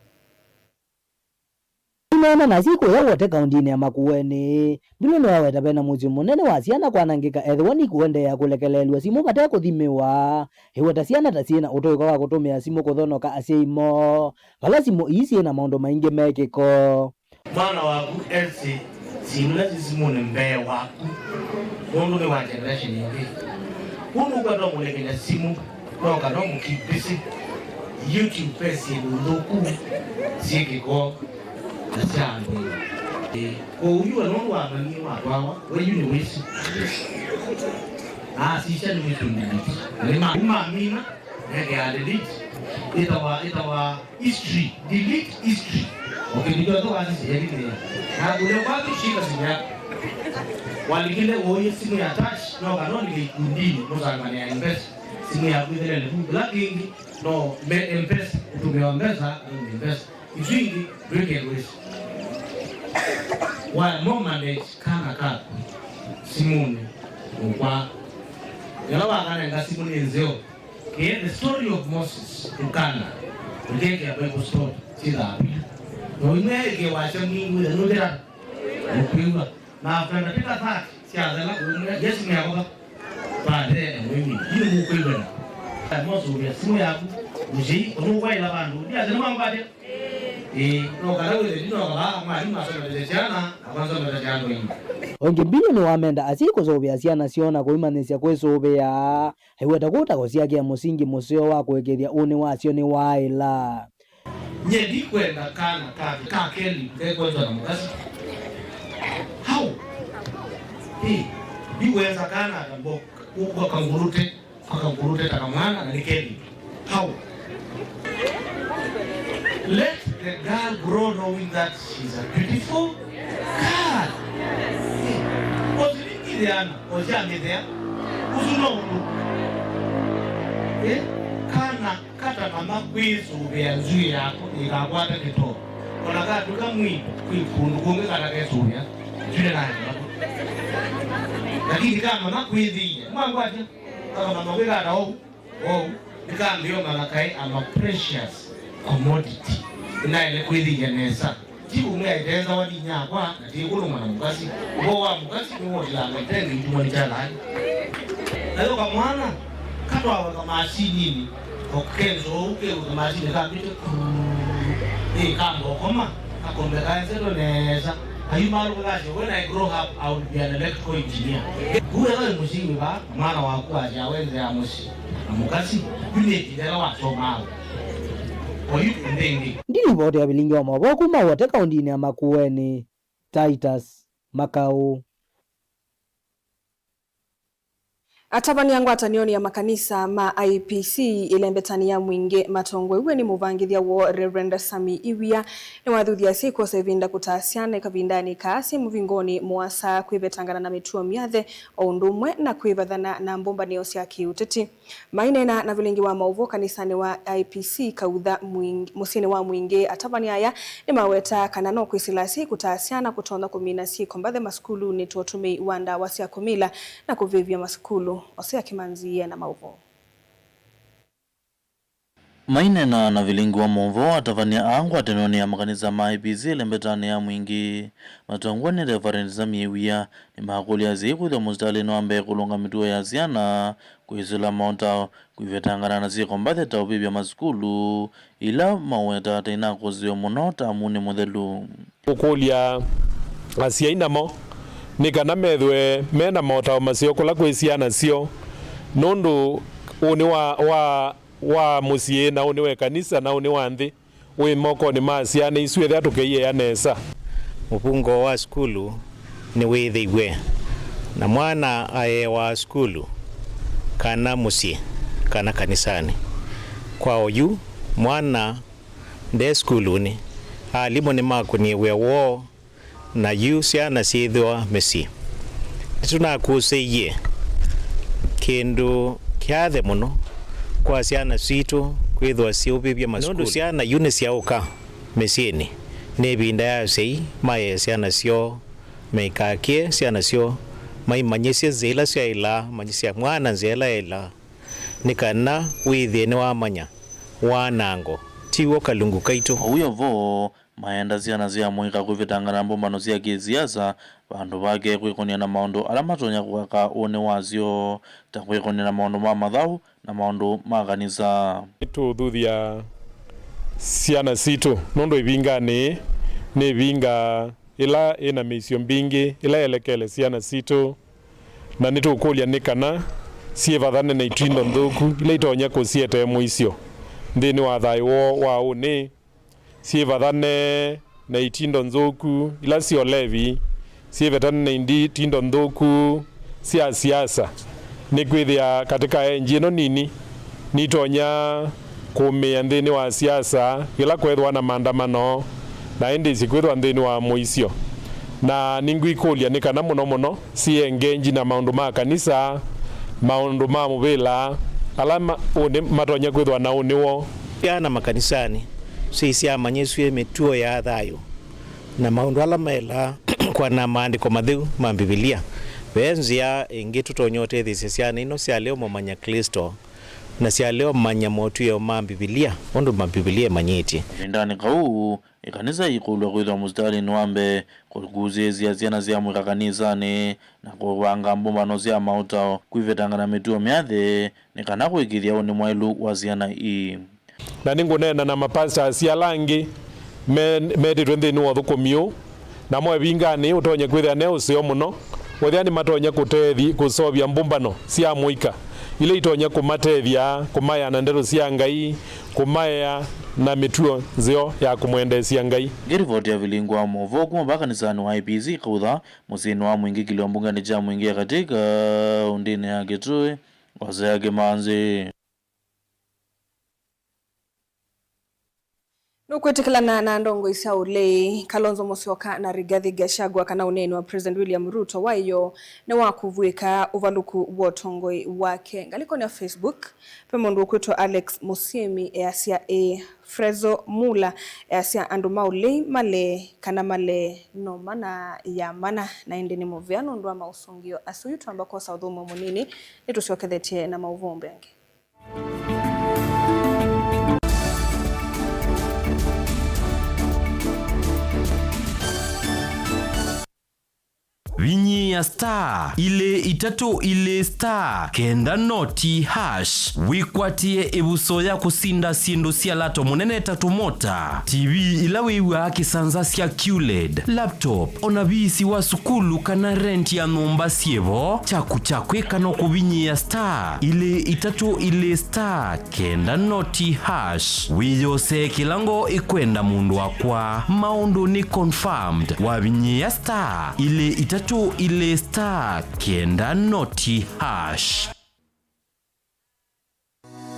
Aineena na asyai kũya Wote kaũntĩnĩ ya Makueni, Mbilu nĩwaweta vena mũsyĩ mũnene wa syana kwanangĩka ethĩwa nikũendeea kũlekeleelw'a simũ vate kũthimĩwa. Aiweta syana ta syĩ na ũtũĩka wa kũtũmĩa simũ kũthonoka asyai moo, vala simũ ii syĩ na maũndũ maingĩ me kĩko. Mwana waku esĩ syĩndũ ila syĩ simũnĩ mbee waku, nũndũ nĩ wa generation ĩngĩ. Kwoou nũkwenda ũmũlekelya simũ, no kana ũmũkipĩsĩ. YouTube ve syĩndũ nthũku syĩ kĩko na sya andũ. Ĩ, kwoou yu we nũndũ wamanyie watwawa, we yu nĩwĩsĩ. Na asisya nĩwĩsĩ delete. Na nĩma-, nĩmamina, mekea delete. Ĩtawa, ĩtawa history, delete history. O kĩndũ kyonthe wasisya, delete. Na kũlya kwaku, shika simu yako. Walikile woye simu ya touch, no kana ũlike ikundinĩ, mũsanganĩa mpesa. Simu yaku ĩthelele vu. Kĩla kĩngĩ, no me mpesa, ũtũmĩwa mbesa, no mpesa. Isu ingĩ, ndwĩke ndwĩsĩ. Wa mo manage kana kaku simũnĩ ũkwa. Yala wakanenga simũ nĩ nzeo. Kĩĩ the story of Moses to Kana. Ũkekĩa Bible story, ti thabi. No imwe ĩkĩwasya mwingi wĩthe nũndĩra. Ũkwĩw'a. Na after dakika thirty, syathela kũmwĩa, Yesu nĩakoka. Pande na mwĩmi, yu nĩmũkwĩw'ana. Mosũvĩa simũ yaku, mũsyai, ũnũkwaĩla vandũ, ndiasya nĩmambatya. Ĩĩ, no kana wĩthe ndinoka vaa, mwalimũ asomethesya syana, akwa nsomethesya andũ aingĩ. O ĩngĩ Mbilu nĩwamenda asyai kũsũvĩa syana syoo na kũimanyĩsya kwĩsũvĩa. Aiweta kũu ta kũsyakĩa mũsingi mũseo wa kũĩkĩĩthya ũnĩ wasyo nĩwaaĩla. Nyie ndikwenda kana ka, ka Kelly kekwendwa na mũkasi. How? Hey, ndikwenda kana ata mbo, ũkwa kangulute, kakangulute ta kamwana na nĩ Kelly. How? Let the girl grow knowing that she's a beautiful girl. Hey, ũsilingitheana, ũsyangithea. Ũsu no ũndũ. Eh, kana Kata mama kwĩsũvĩa nzw'ĩ yaku ĩkakwata kĩtoo. O na katw'ĩka mwii, kwĩ kũndũ kũngĩ katakesũvĩa nzw'ĩ nayo. Lakini ka mama kwĩthĩĩa, mwakwatya, kaka mama kwĩkata ou, ou, nĩkambĩĩo mama kaĩ ama precious commodity. Nĩnaĩle kwĩthĩĩa nesa. Ti ũmwe aitenzawa ni nyakwa, na ti kũlũngwa na mũkasi. Ũvoo wa mũkasi nĩwotĩlanga itenga itumwa nĩ kyalani. Nayo kamwana, katwawe kamasinini, o kenzo ũu keũ kamasinĩ kambĩte kuu. Ĩ, kambokoma, kakombe kaenzetwe nesa. Ayumalũka kasyo, "When I grow up, I will be an electrical engineer." Kuya kaĩ mũsyai wĩva, mwana waku asya wenzea mũsyĩ. Na mũkasi, yu nĩ ĩvinda ĩla wasomaa. Oyu nthĩngĩ. Ndilivoti ya vilingi wa maũvoo kuma Wote kaũndĩnĩ ya Makueni, Titus Makau. Atavany'a ngwatanĩonĩ ya makanisa ma I P C ĩlembetanĩ ya mwingĩ matongoew'e nĩ mũvangĩthya woo Reverend Sami Iwia nĩwathuthya asyai kwosa ĩvinda kũtaa syana kavindanĩ kaa syĩ mũvingũonĩ mũasa kwĩvetangana na mĩtuo myathe o ũndũ ũmwe na kwĩvathana na mbũmbanĩo sya kĩũteti. Maineena na vilingi wa maũvoo kanisanĩ wa I P C Kautha Mwing-, mũsyĩnĩ wa Mwingĩ, atavany'a aya nĩmaweta kana no kwĩsĩla asyai kũtaa syana kũtonya kũmina syĩko mbathe masukulunĩ ta ũtũmĩi wa ndawa sya kũmila na kũvĩvya masukulu. Osea Kĩmanzi ena maũvoo. Maineena na vilingi wa maũvoo, atavany'a aa ngwatanĩonĩ ya makanisa ma I P C ĩlembetanĩ ya Mwingĩ, matongoew'e nĩ Reverend Sami Iwia, nĩmakũlya asyai kwĩthwa mũsitalĩnĩ wa mbee kũlũnga mĩtuo ya syana, kwĩsĩla maũtao, kwĩvetangana na syĩko mbathe ta ũvĩvya masukulu, ila mawetaa ta inakũsĩĩwe mũno ta Munĩ Mũthelu. Kũkũlya asyai namo nĩ kana methĩwe me na maũtao maseo kũla kwĩ syana syoo, nũndũ ũnĩ wa, wa, wa mũsyĩ na ũnĩ wa ĩkanisa na ũnĩ wa nthĩ wĩ mokonĩ ma syana isu ethĩwa tũkeiea nesa. Mũvungũo wa sukulu nĩwĩthĩiw'e, na mwana aeawa sukulu, kana mũsyĩ, kana kanisanĩ. Kwa oyu, mwana nde sukulunĩ, alimũ nĩmakũnie wĩa woo, na yu syana syĩthĩwa mĩsyĩ. Tũnakũsĩie kĩndũ kya the mũno kwa syana sitũ kwĩthĩwa syĩũvĩvya masukulu. Nũndũ syana yu nĩsyaũka mĩsyĩnĩ, nĩ ĩvinda ya asyai maye syana syoo, maikakĩe syana syoo, maimanyĩsye nzĩa ila syaĩlaa, manyĩsya mwana nzĩa ĩla yaĩlaa, nĩ kana wĩthĩe nĩwamanya wanango ti w'o kalungu kaitũ. Ũu wĩ vo, maenda syana sya mũika kwĩvetanga na mbũmbano sya kĩsiasa, vandũ vake kwĩkũnĩa na maũndũ ala matonya kũaka ũnĩ wasyo, ta kwĩkũnĩa na maũndũ ma mathaũ na maũndũ ma kanisa. Nĩtũũthuthya syana sitũ nũndũ ĩvinganĩ nĩ ĩvinga ĩla ĩna mĩisyo mbingĩ ĩla yelekele syana sitũ, na nĩtũkũlya nĩ kana syĩvathane na itindo nthũku ila itonya kũsietee mũisyo nthĩnĩ wa thayũ woo wa ũnĩ, syĩvathane na itindo nthũku ila sya ũlevi, syĩvetane na indi-, itindo nthũku sya siasa, nĩkwĩthĩa katĩ ka enji ĩno nini nitonya kũmĩĩa nthĩnĩ wa siasa yĩla kwethĩwa na maandamano, na ĩndĩ sikwĩthwa nthĩnĩ wa mũisyo. Na nĩngwĩkũlya nĩ kana mũno mũno siengenji na maũndũ ma kanisa, maũndũ ma mũvĩla, ala ma-, ũnĩ matonya kwĩthwa na ũnĩ woo. Syana makanisanĩ syĩsyamanyĩsw'e mĩtuo ya thayũ na maũndũ ala maelaa kwana maandĩko matheu ma Mbivilia. Ve nzĩa ĩngĩ tũtonya ũtetheesya syana ino syalea ũmũmanya Klĩsto na syalea ũmanya motw'ĩo ma Mbivilia ũndũ ma Mbivilia ĩmanyĩtye. Kavindanĩ kau, ĩkanisa ĩikũlw'a kwĩthwa mũsitalĩnĩ wa mbee kũkusĩĩsya syana sya mũika kanisanĩ na kũvanga mbũmbano sya maũtao, kwĩvetanga na mĩtuo myathĩ, nĩ kana kũĩkĩĩthya ũnĩ mwaĩlu wa syana ii. Na nĩngũneena na mapasitasi ala angĩ me-, metĩtwe nthĩnĩ wa ũthũkũmi ũũ, namo ĩvinganĩ ũtonye kwĩthĩa ne ũseo mũno, wĩthĩa nĩmatonya kũtethi-, kũseũvya mbũmbano sya mũika ila itonya kũmatethya kũmaea na ndeto sya Ngai, kũmaea na mĩtuo nzeo ya kũmwendeesya Ngai. Ĩngĩ livoti ya vilingũ wa maũvoo kuma vaa kanisanĩ wa A P C Kautha, mũsyĩnĩ wa Mwingĩ, kĩlio mbungenĩ kya Mwingĩ ya Katĩ, kaũndĩnĩ ya Kitui, ngwasya ya Kĩmanzi. Nũkwĩtĩkĩlana na ndongoi sya ũlei, Kalonzo Musyoka na Rigathi Gachagua, kana ũneeni wa President William Ruto wa ĩyoo nĩwakuvw'ĩka ũvalũku wa ũtongoi wake? Ngalĩkonĩ ya Facebook, ve mũndũ ũkwĩtwa Alex Mũsyĩmi easya, ĩĩ. Frezo Mula easya, andũ ma ũlei male kana male no mana ya mana, na ĩndĩ nĩ mũvea nũndũ wa maũsũngĩo asu. Yu twamba kwosa ũthũmũo mũnini, nĩtũsyokethetye na maũvoo mbee angĩ. Vinyĩĩa star ilĩ itatũ ilĩ star kenda noti hash wĩkwatĩe ĩvuso ya kũsinda syĩndũ sya lato mũnene ta tũmota, T V ila wĩw'aa kĩsanza sya Q led, laptop, o na viisi wa sukulu kana rent ya nyũmba syĩ vo. Kyaku kya kwĩka no kũvinyĩĩa star ilĩ itatũ ilĩ star kenda noti hash. Wĩyosee kĩla ngoo ĩkwenda, mũndũ wakwa. Maũndũ nĩ confirmed. Wavinyĩĩa star ilĩ itatũ ilĩ star kenda noti hash.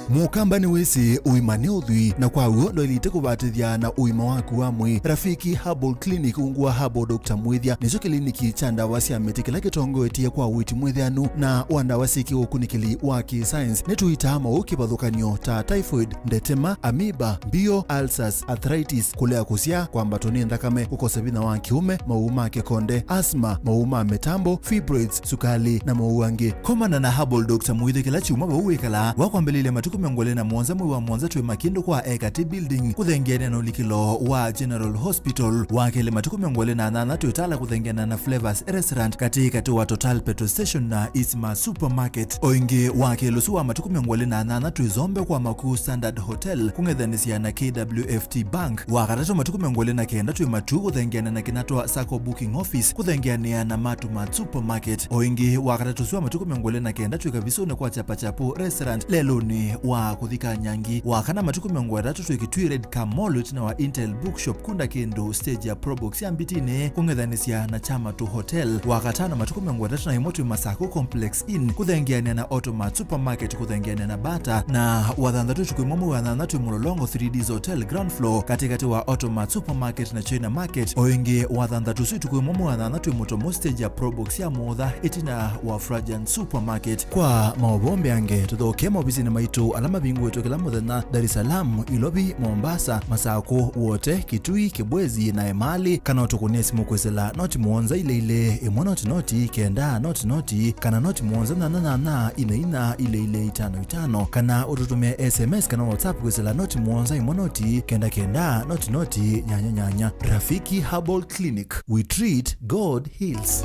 Mũkamba nĩwĩsĩ ũima nĩ ũthwii, na kwa w'o ndwaĩlĩte kũvatĩthya na ũima waku wa mwĩĩ. Rafiki Herbal Clinic, ungu wa Herbal Doctor Mwĩthya, nĩkyo kĩliniki kya ndawa sya mĩtĩ kĩla kĩtongoetye kwa ũiiti mwĩthĩanu na wa ndawa syĩ kĩũkunĩkĩli wa kĩ-science. Nĩtũitaa maũũ kĩvathũkany'o ta typhoid, ndetema, amoeba, mbio, ulcers, arthritis, kũlea kũsyaa, kwambatwa nĩ nthakame, kũkosa vinya wa kĩũme, maũũ ma kĩkonde, asthma, maũũ ma mĩtambo, fibroids, sukali, na maũũ angĩ. Komana na Herbal Doctor Mwĩthya kĩla kyumwa vau wĩkalaa, wa kwambĩlĩlya matukũ mĩongo ĩlĩ na mũonza mwei wa mũonza twĩ Makindũ kwa Ekati Building, kũthengeanĩa na ũlikĩlo wa General Hospital. Wa kelĩ matukũ mĩongo ĩlĩ na nyanya twĩ Tala kũthengeanĩa na Flavors Restaurant, katĩ katĩ wa Total Petrol Station na Isma Supermarket. O ĩngĩ, wa kelĩ ũsu wa matukũ mĩongo ĩlĩ na nyanya twĩ Zombe kwa Makuu Standard Hotel, kũng'ethanĩsya na K W F T Bank. Wa katatũ matukũ mĩongo ĩlĩ na kenda twĩ Matuu kũthengeanĩa na Kinatwa Sacco Booking Office, kũthengeanĩa na Matumat Supermarket. O ĩngĩ, wa katatũ ũsu wa matukũ mĩongo ĩlĩ na kenda twĩ Kavisũnĩ kwa Chapachapu Restaurant, lelũnĩ wa kũthika nyangi. Wa kana, matukũ mĩongo ĩtatũ twĩ Kitui Red Car Mall, ĩtina wa Intel Bookshop, kunda kĩndũ stage ya Probox ya Mbitinĩ, kũng'ethanĩsya na Kyamatu Hotel. Wa katano, matukũ mĩongo ĩtatũ na ĩmwe twĩ Masaku Complex Inn, kũthengeanĩa na Automat Supermarket, kũthengeanĩa na Bata, na wa thanthatũ, ũtukũ ĩmwe mwei wa thanthatũ, twĩ Mũlolongo three Ds Hotel ground floor, katĩkatĩ wa Automat Supermarket na China Market. O ĩngĩ, wa thanthatũ ũsu, ũtukũ ĩmwe mwei wa thanthatũ, twĩ Mũtomo stage ya Probox ya Mũũtha, ĩtina wa Frajan Supermarket. Kwa maũvoo mbeange, tũthokee maovisinĩ maitũ ala mavingũĩtwe kĩla mũthenya, Dar es Salaam, Ilovi, Mombasa, Masaku, Wote, Kitui, Kibwezi na Emali, kana ũtũkũnĩe simũ kwĩsĩla noti mũonza ilĩ ilĩ, ĩmwe noti noti, kenda noti noti, kana noti mũonza nyanya nyanya, ina ina, ilĩ ilĩ, itano itano, kana ũtũtũmĩe S M S kana WhatsApp kwĩsĩla noti mũonza, ĩmwe noti, kenda kenda, noti noti, nyanya nyanya. Rafiki Herbal Clinic, we treat, God heals.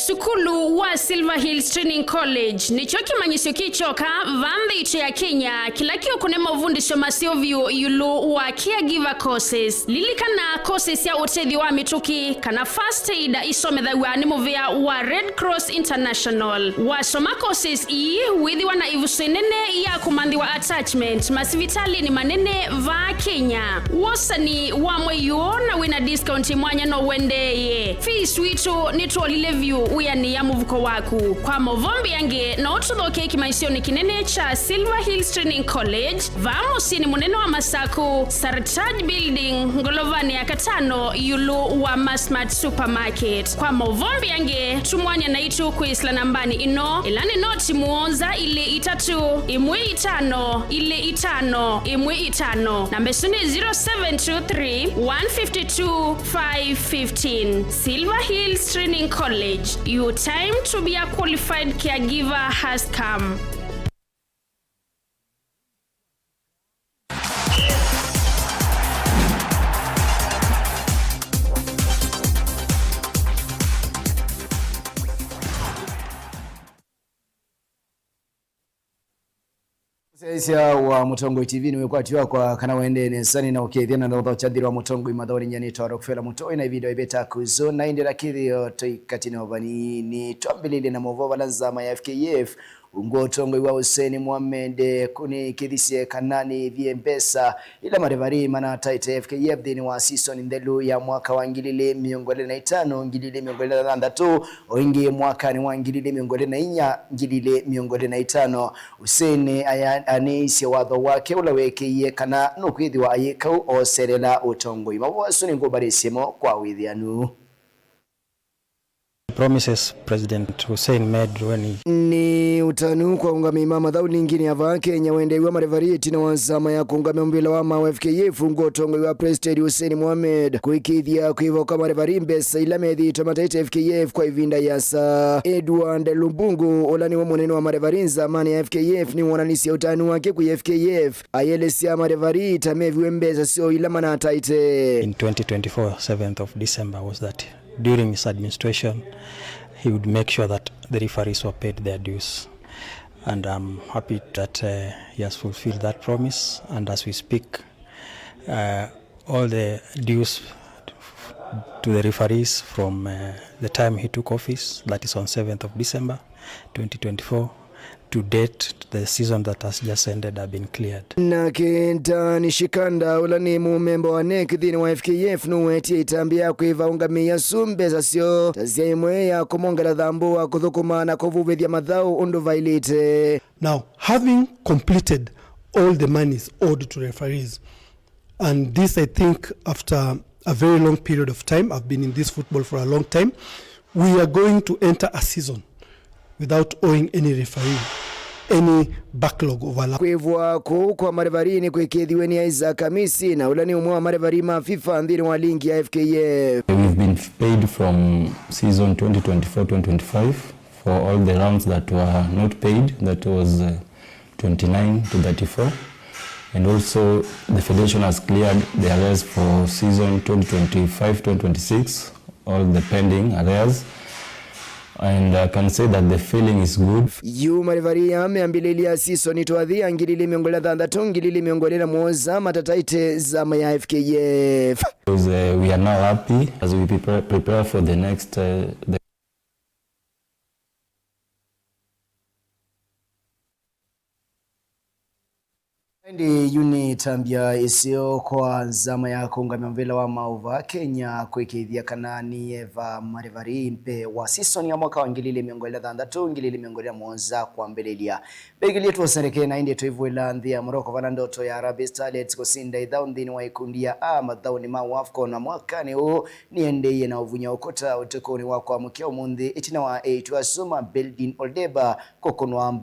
Sukulu wa Silver Hills Training College nĩkyo kĩmanyĩsyo kĩkyoka va nthĩ itũ ya Kenya kĩla kĩũkũne mavundĩsyo maseo vyũ ĩũlũ wa caregiver courses. Lilikana, courses sya ũtethyo wa mĩtũkĩ kana first aid isomethaw'a nĩ mũvĩa wa Red Cross International. Wasoma courses ii, wĩthĩwa na ĩvuso ĩnene ya kũmanthĩwa attachment masivitalĩnĩ manene va Kenya. Wosani wa mwei ũũ na wĩna discount mwanya no ũendeeye. Fees witũ nĩtwolile vyũ wĩanĩĩa mũvuko waku. Kwa maũvoo mbeange, no ũtũthokee kĩmanyĩsyonĩ kĩnene kya Silver Hills Training College, vaa mũsyĩnĩ mũnene wa Masaku, Sartaj Building, ngolovanĩ ya katano, ĩũlũ wa Masmart Supermarket. Kwa maũvoo mbeange, tumwany'a naitũ kwĩsĩla nambanĩ ĩno, ĩla nĩ noti mũonza ilĩ itatũ, ĩmwe itano, ilĩ itano, ĩmwe itano. Namba ĩsu nĩ zero seven two three, one fifty two, five fifteen. Silver Hills Training College, your time to be a qualified caregiver has come. Mũsyaĩĩsya wa Mũtongoi T V nĩwĩkwatyo wakwa kana waendee nesa, nĩnaũkethya na ndothokya nthĩnĩ wa Mũtongoi mathaũnĩ. Nyie nĩtwa Rockefeller Mũtoi, na ĩvinda ĩvĩta kũzũ na ĩndĩla kĩthĩo tũikatine o vanini. Twambĩlĩlye na maũvoo vala nzama ya F K F ungu wa ũtongoi wa Hussein Mohamed kũnĩkĩthisye kana nĩĩthie mbesa ila marevarii manataĩte F K F nthĩnĩ wa season nthelu ya mwaka wa ngili ili mĩongo ĩlĩ na itano, ngili ili mĩongo ĩlĩ na thanthatũ, o ĩngĩ mwakanĩ wa ngili ili mĩongo ĩlĩ na inya, ngili ili mĩongo ĩlĩ na itano. Hussein aya-, anĩisye watho wake ũla weekĩie kana nũkwĩthĩwa ayĩka ũu ooselela ũtongoi. Mavoo asu nĩngũvalĩsye mo kwa wĩthĩanu. Promises President Hussein made when he Nĩ ũtanu kwa aũngamĩi ma mathaũ lingini ya vaa Kenya wendeew'a marevarii ĩtina wa nzama ya kũũngamĩa mũvĩla wa maũ F K F ungu wa ũtongoi wa President Hussein Mohamed kũĩkĩĩthya kwĩva kwa marevarii mbesa ila methĩĩtwe mataĩte F K F kwa ĩvinda ĩasa. Edward Lumbungu, ũla nĩwe mũnene wa marevarii nzamanĩ ya F K F, nĩwoonanisye ũtanu wake kwĩ F K F, ayĩelesya marevarii ta meviwe mbesa syoo ila manataĩte. In twenty twenty-four, seventh of December, was that during his administration, he would make sure that the referees were paid their dues. And I'm happy that, uh, he has fulfilled that promise. And as we speak, uh, all the dues to the referees from, uh, the time he took office, that is on seventh of December twenty twenty-four, to date, the season that has just ended have been cleared. Nake Dan Shikanda, ũla nĩ mũmemba wa NEC nthĩnĩ wa F K F, nũwetie ĩtambya ya kwĩva aũngamĩi asu mbesa syoo ta nzĩa ĩmwe ya kũmongela thambũ wa kũthũkũma na kũvuvĩthya mathaũ ũndũ vaĩlĩte. Now, having completed all the monies owed to referees, and this, I think, after a very long period of time, I've been in this football for a long time, we are going to enter a season without owing any referee any backlog of allowance. Kwĩvwa kũu kwa marevarii nĩkwĩkĩĩthiwe nĩ Isaac Amisi, na ũla nĩ ũmwe wa marevarii ma FIFA nthĩnĩ wa ligi ya F K F. We've been paid from season twenty twenty-four twenty twenty-five for all the rounds that were not paid, that was, uh, twenty-nine to thirty-four, and also the federation has cleared the arrears for season twenty twenty-five twenty twenty-six, all the pending arrears, and I can say that the feeling is good. Yu marevarii aa meambĩlĩlya season twathi ya ngili ili mĩongo ĩlĩ na thanthatũ, ngili ili mĩongo ĩlĩ na mũonza matataĩte nzama ya F K F. Because, uh, we are now happy as we prepare, prepare for the next, uh, the Ĩndĩ yu nĩ ĩtambya ĩseo kwa nzama ya kũũngamya mũvĩla wa maũvoo Kenya kwĩkĩĩthya kana nĩyeva marĩvarĩ mbee wa season ya mwaka wa ngili ilĩ mĩongo ĩlĩ na thanthatũ, ngili ilĩ mĩongo ĩlĩ na mũonza kwambĩlĩlya. Mbĩkĩlye twosereke na ĩndĩ tũivũĩla nthĩ ya Morocco, vala ndoto ya Harambee Starlets kũsinda ĩthaũ nthĩnĩ wa ikundi ya A mathaũnĩ ma AFCON mwakanĩ ũũ nĩyendeeie na ũvunya ũkũta ũtukũnĩ wa kwamũkya ũmũnthĩ, ĩtina wa eĩtu asu ma Beldine Oldeba kũkũnwa